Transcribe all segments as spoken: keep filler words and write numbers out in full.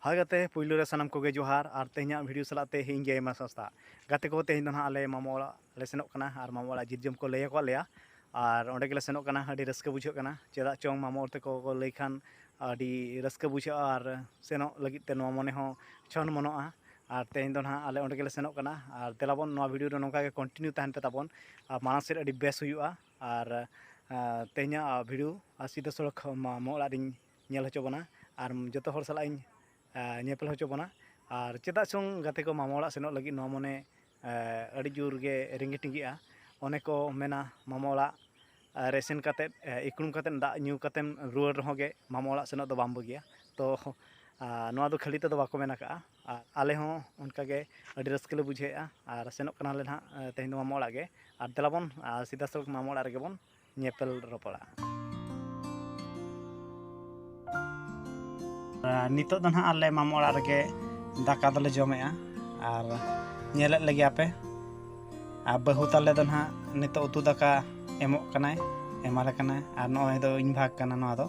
ᱦᱳᱭ ᱜᱟᱛᱮ, ᱯᱩᱭᱞᱩ ᱨᱮ ᱥᱟᱱᱟᱢ ᱠᱚᱜᱮ ᱡᱚᱦᱟᱨ, ᱟᱨ ᱛᱮᱦᱮᱧᱟᱜ video ᱥᱟᱞᱟᱜ ᱛᱮ ᱤᱧ ᱜᱮ ᱟᱭᱢᱟ ᱥᱟᱥᱛᱟ᱾ ᱜᱟᱛᱮ ᱠᱚ, ᱛᱮᱦᱮᱧ ᱫᱚ ᱱᱟᱦᱟᱜ ᱟᱞᱮ ᱢᱟᱢᱚ ᱚᱲᱟᱜ ᱞᱮ ᱥᱮᱱᱚᱜ ᱠᱟᱱᱟ, ᱟᱨ ᱢᱟᱢᱚ ᱚᱲᱟᱜ ᱡᱤᱨᱡᱚᱢ ᱠᱚ ᱞᱟᱹᱭ ᱟᱠᱟᱫ ᱞᱮᱭᱟ, ᱟᱨ ᱚᱸᱰᱮ ᱜᱮᱞᱮ ᱥᱮᱱᱚᱜ ᱠᱟᱱᱟ᱾ ᱟᱹᱰᱤ ᱨᱟᱹᱥᱠᱟᱹ ᱵᱩᱡᱷᱟᱹᱜ ᱠᱟᱱᱟ, ᱪᱮᱫᱟᱜ ᱪᱚᱝ ᱢᱟᱢᱚ ᱚᱲᱟᱜ ᱛᱮᱠᱚ ᱠᱚ ᱞᱟᱹᱭ ᱠᱷᱟᱱ ᱟᱹᱰᱤ ᱨᱟᱹᱥᱠᱟᱹ ᱵᱩᱡᱷᱟᱹᱜᱼᱟ, ᱟᱨ ᱥᱮᱱᱚᱜ ᱞᱟᱹᱜᱤᱫ ᱛᱮ ᱱᱚᱣᱟ ᱢᱚᱱᱮ ᱦᱚᱸ ᱪᱷᱚᱱ ᱢᱚᱱᱚᱜᱼᱟ᱾ ᱟᱨ ᱛᱮᱦᱮᱧ ᱫᱚ ᱱᱟᱦᱟᱜ ᱟᱞᱮ ᱚᱸᱰᱮ ᱜᱮᱞᱮ ᱥᱮᱱᱚᱜ ᱠᱟᱱᱟ, ᱟᱨ ᱫᱮᱞᱟᱵᱚᱱ ᱱᱚᱣᱟ video ᱨᱮ ᱱᱚᱝᱠᱟ ᱜᱮ continue ᱛᱟᱦᱮᱱ ᱯᱮ ᱛᱟᱵᱚᱱ, ᱟᱨ ᱢᱟᱲᱟᱝ ᱥᱮᱫ ᱟᱹᱰᱤ ᱵᱮᱥ ᱦᱩᱭᱩᱜᱼᱟ᱾ ᱟᱨ ᱟᱨ ᱛᱮᱦᱮᱧᱟᱜ video ᱟᱨ ᱥᱤᱫᱷᱟᱹ ᱥᱚᱲᱚᱠ ᱢᱟᱢᱚ ᱚᱲᱟᱜ ᱨᱤᱧ ᱧᱮᱞ ᱦᱚᱪᱚ ᱵᱚᱱᱟ, ᱟᱨ ᱡᱚᱛᱚ ᱦᱚᱲ ᱥᱟᱞᱟᱜ ᱤᱧ ᱧᱮᱯᱮᱞ ᱦᱚᱪᱚ ᱵᱚᱱᱟ᱾ ᱟᱨ ᱪᱮᱫᱟᱜ ᱪᱚᱝ ᱜᱟᱛᱮ ᱠᱚ, ᱢᱟᱢᱚ ᱚᱲᱟᱜ ᱥᱮᱱᱚᱜ ᱞᱟᱹᱜᱤᱫ ᱱᱚᱣᱟ ᱢᱚᱱᱮ ᱟᱹᱰᱤ ᱡᱳᱨ ᱜᱮ ᱨᱮᱸᱜᱮᱡ ᱴᱤᱸᱜᱤᱜᱼᱟ᱾ ᱚᱱᱮ ᱠᱚ ᱢᱮᱱᱟ, ᱢᱟᱢᱚ ᱚᱲᱟᱜ ᱨᱮ ᱥᱮᱱ ᱠᱟᱛᱮᱫ, ᱤᱠᱲᱩᱢ ᱠᱟᱛᱮᱫ, ᱫᱟᱜ ᱧᱩ ᱠᱟᱛᱮᱢ ᱨᱩᱣᱟᱹᱲ ᱨᱮᱦᱚᱸ ᱜᱮ ᱢᱟᱢᱚ ᱚᱲᱟᱜ ᱥᱮᱱᱚᱜ ᱫᱚ ᱵᱟᱝ ᱵᱩᱜᱤᱭᱟ᱾ ᱛᱚ ᱱᱚᱣᱟ ᱫᱚ ᱠᱷᱟᱹᱞᱤ ᱛᱮᱫᱚ ᱵᱟᱠᱚ ᱢᱮᱱ ᱟᱠᱟᱫᱼᱟ᱾ ᱟᱨ ᱟᱞᱮ ᱦᱚᱸ ᱚᱱᱠᱟ ᱜᱮ ᱟᱹᱰᱤ ᱨᱟᱹᱥᱠᱟᱹ ᱞᱮ ᱵᱩᱡᱷᱟᱹᱣᱮᱫᱼᱟ, ᱟᱨ ᱥᱮᱱᱚᱜ ᱠᱟᱱᱟᱞᱮ ᱱᱟᱦᱟᱜ ᱛᱮᱦᱮᱧ ᱫᱚ ᱢᱟᱢᱚ ᱚᱲᱟᱜ ᱜᱮ᱾ ᱟᱨ ᱫᱮᱞᱟᱵᱚᱱ ᱥᱤᱫᱷᱟᱹ ᱥᱚᱲᱚᱠ ᱢᱟᱢᱚ ᱚᱲᱟᱜ ᱨᱮᱜᱮ ᱵᱚᱱ ᱧᱮᱯᱮᱞ ᱨᱚᱯᱚᱲᱟ᱾ ᱟᱨ ᱱᱤᱛᱚᱜ ᱫᱚ ᱱᱟᱦᱟᱜ ᱟᱞᱮ ᱢᱟᱢᱚ ᱚᱲᱟᱜ ᱨᱮᱜᱮ ᱫᱟᱠᱟ ᱫᱚᱞᱮ ᱡᱚᱢᱮᱜᱼᱟ, ᱟᱨ ᱧᱮᱞᱮᱫ ᱞᱮᱜᱮᱭᱟᱯᱮ᱾ ᱟᱨ ᱵᱟᱹᱦᱩ ᱛᱟᱞᱮ ᱫᱚ ᱱᱟᱦᱟᱜ ᱱᱤᱛᱚᱜ ᱩᱛᱩ ᱫᱟᱠᱟ ᱮᱢᱚᱜ ᱠᱟᱱᱟᱭ, ᱮᱢᱟᱞᱮ ᱠᱟᱱᱟᱭ᱾ ᱟᱨ ᱱᱚᱜᱼᱚᱭ ᱫᱚ ᱤᱧ ᱵᱷᱟᱜᱽ ᱠᱟᱱᱟ ᱱᱚᱣᱟ ᱫᱚ,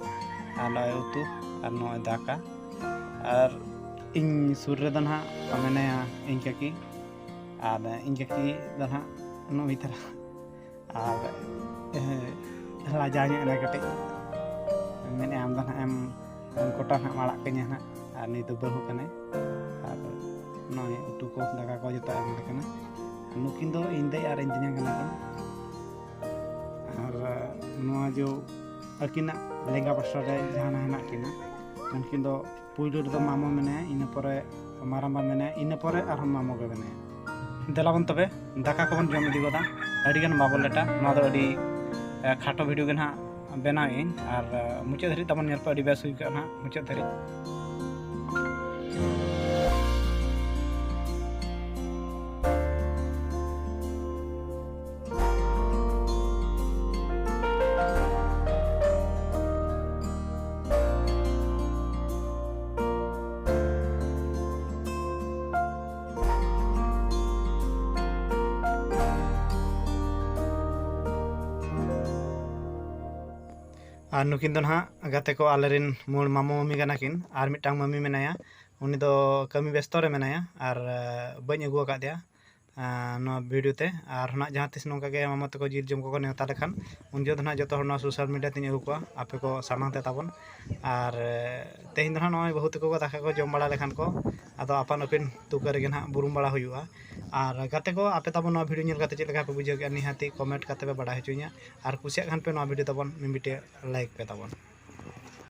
ᱟᱨ ᱱᱚᱜᱼᱚᱭ ᱩᱛᱩ, ᱟᱨ ᱱᱚᱜᱼᱚᱭ ᱫᱟᱠᱟ᱾ ᱟᱨ ᱤᱧ ᱥᱩᱨ ᱨᱮᱫᱚ ᱱᱟᱦᱟᱜ ᱢᱮᱱᱟᱭᱟ ᱤᱧ ᱠᱟᱹᱠᱤ, ᱟᱨ ᱤᱧ ᱠᱟᱹᱠᱤ ᱫᱚ ᱱᱟᱦᱟᱜ ᱱᱩᱭ ᱛᱟᱨᱟ᱾ ᱟᱨ ᱞᱟᱡᱟᱣ ᱧᱚᱜ ᱮᱱᱟ ᱠᱟᱹᱴᱤᱡ, ᱢᱮᱱᱮᱫᱼᱟ, "ᱟᱢ ᱫᱚ ᱱᱟᱦᱟᱜ ᱮᱢ ᱠᱚᱴᱟ ᱱᱟᱦᱟᱜ ᱮᱢ ᱟᱲᱟᱜ ᱠᱟᱹᱧᱟ ᱱᱟᱦᱟᱜ, ᱟᱨ ᱱᱩᱭ ᱫᱚ ᱵᱟᱹᱦᱩ ᱠᱟᱱᱟᱭ, ᱟᱨ ᱱᱚᱜᱼᱚᱭ ᱩᱛᱩ ᱠᱚ ᱫᱟᱠᱟ ᱠᱚ ᱡᱚᱛᱚ ᱮᱢ ᱟᱞᱮ ᱠᱟᱱᱟ᱾ ᱱᱩᱠᱤᱱ ᱫᱚ ᱤᱧ ᱫᱟᱹᱭ ᱟᱨ ᱤᱧ ᱛᱮᱧᱟᱝ ᱠᱟᱱᱟ ᱠᱤᱱ᱾ ᱟᱨ ᱱᱚᱣᱟ ᱡᱚ ᱟᱹᱠᱤᱱᱟᱜ ᱞᱮᱸᱜᱟ ᱯᱟᱥᱴᱟ ᱨᱮ ᱡᱟᱦᱟᱸ ᱦᱮᱱᱟᱜ ᱠᱤᱱᱟ, ᱩᱱᱠᱤᱱ ᱫᱚ ᱯᱩᱭᱞᱩ ᱨᱮᱫᱚ ᱢᱟᱢᱚ ᱢᱮᱱᱟᱭᱟ, ᱤᱱᱟᱹ ᱯᱚᱨᱮ ᱢᱟᱨᱟᱝᱵᱟ ᱢᱮᱱᱟᱭᱟ, ᱤᱱᱟᱹ ᱯᱚᱨᱮ ᱟᱨᱦᱚᱸ ᱢᱟᱢᱚ ᱜᱮ ᱢᱮᱱᱟᱭᱟ᱾ ᱫᱮᱞᱟ ᱵᱚᱱ ᱛᱚᱵᱮ ᱫᱟᱠᱟ ᱠᱚᱵᱚᱱ ᱡᱚᱢ ᱤᱫᱤ ᱜᱚᱫᱟ᱾ ᱟᱹᱰᱤᱜᱟᱱ ᱵᱟᱵᱚ ᱞᱮᱴᱟ, ᱱᱚᱣᱟ ᱫᱚ ᱟᱹᱰᱤ ᱠᱷᱟᱴᱚ video ᱜᱮ ᱱᱟᱦᱟᱜ ᱵᱮᱱᱟᱣᱮᱫ ᱟᱹᱧ, ᱟᱨ ᱢᱩᱪᱟᱹᱫ ᱫᱷᱟᱹᱨᱤᱡ ᱛᱟᱵᱚᱱ ᱧᱮᱞ ᱯᱮ, ᱟᱹᱰᱤ ᱵᱮᱥ ᱦᱩᱭ ᱠᱚᱜᱼᱟ ᱱᱟᱦᱟᱜ ᱢᱩᱪᱟᱹᱫ ᱫᱷᱟᱹᱨᱤᱡ᱾ ᱟᱨ ᱱᱩᱠᱤᱱ ᱫᱚ ᱱᱟᱦᱟᱜ ᱜᱟᱛᱮ ᱠᱚ ᱟᱞᱮᱨᱮᱱ ᱢᱩᱞ ᱢᱟᱢᱚ ᱢᱟᱹᱢᱤ ᱠᱟᱱᱟ ᱠᱤᱱ᱾ ᱟᱨ ᱢᱤᱫᱴᱟᱝ ᱢᱟᱹᱢᱤ ᱢᱮᱱᱟᱭᱟ, ᱩᱱᱤ ᱫᱚ ᱠᱟᱹᱢᱤ ᱵᱮᱥᱛᱚ ᱨᱮ ᱢᱮᱱᱟᱭᱟ ᱟᱨ ᱵᱟᱹᱧ ᱟᱹᱜᱩ ᱟᱠᱟᱫᱮᱭᱟ ᱱᱚᱣᱟ ᱵᱷᱤᱰᱤᱭᱳ ᱛᱮ᱾ ᱟᱨ ᱱᱟᱦᱟᱜ ᱡᱟᱦᱟᱸ ᱛᱤᱥ ᱱᱚᱝᱠᱟ ᱜᱮ ᱢᱟᱢᱚ ᱛᱟᱠᱚ ᱡᱤᱞ ᱡᱚᱢ ᱠᱚᱠᱚ ᱱᱮᱣᱛᱟ ᱞᱮᱠᱷᱟᱱ, ᱩᱱ ᱡᱚᱦᱚᱜ ᱫᱚ ᱱᱟᱦᱟᱜ ᱡᱚᱛᱚ ᱦᱚᱲ ᱱᱚᱣᱟ ᱥᱳᱥᱟᱞ ᱢᱤᱰᱤᱭᱟ ᱛᱮᱧ ᱟᱹᱜᱩ ᱠᱚᱣᱟ ᱟᱯᱮ ᱠᱚ ᱥᱟᱢᱟᱝ ᱛᱮ ᱛᱟᱵᱚᱱ᱾ ᱟᱨ ᱛᱮᱦᱮᱧ ᱫᱚ ᱱᱟᱦᱟᱜ ᱱᱚᱜᱼᱚᱭ ᱵᱟᱹᱦᱩ ᱛᱟᱠᱚ ᱠᱚ ᱫᱟᱠᱟ ᱠᱚ ᱡᱚᱢ ᱵᱟᱲᱟ ᱞᱮᱠᱷᱟᱱ ᱠᱚ, ᱟᱫᱚ ᱟᱯᱟᱱ ᱟᱹᱯᱤᱱ ᱛᱩᱠᱟᱹ ᱨᱮᱜᱮ ᱱᱟᱦᱟᱜ ᱵᱩᱨᱩᱢ ᱵᱟᱲᱟ ᱦᱩᱭᱩᱜᱼᱟ᱾ ᱟᱨ ᱜᱟᱛᱮ ᱠᱚ, ᱟᱯᱮ ᱛᱟᱵᱚᱱ ᱱᱚᱣᱟ ᱵᱷᱤᱰᱤᱭᱳ ᱧᱮᱞ ᱠᱟᱛᱮ ᱪᱮᱫ ᱞᱮᱠᱟ ᱯᱮ ᱵᱩᱡᱷᱟᱹᱣ ᱠᱮᱫᱼᱟ, ᱱᱤᱦᱟᱹᱛᱤ ᱠᱚᱢᱮᱱᱴ ᱠᱟᱛᱮ ᱯᱮ ᱵᱟᱰᱟᱭ ᱦᱚᱪᱚᱧᱟ᱾ ᱟᱨ ᱠᱩᱥᱤᱭᱟᱜ ᱠᱷᱟᱱ ᱯᱮ ᱱᱚᱣᱟ ᱵᱷᱤᱰᱤᱭᱳ ᱛᱟᱵᱚᱱ ᱢᱤᱫᱴᱮᱡ ᱞᱟᱭᱤᱠ ᱯᱮ ᱛᱟᱵᱚᱱ᱾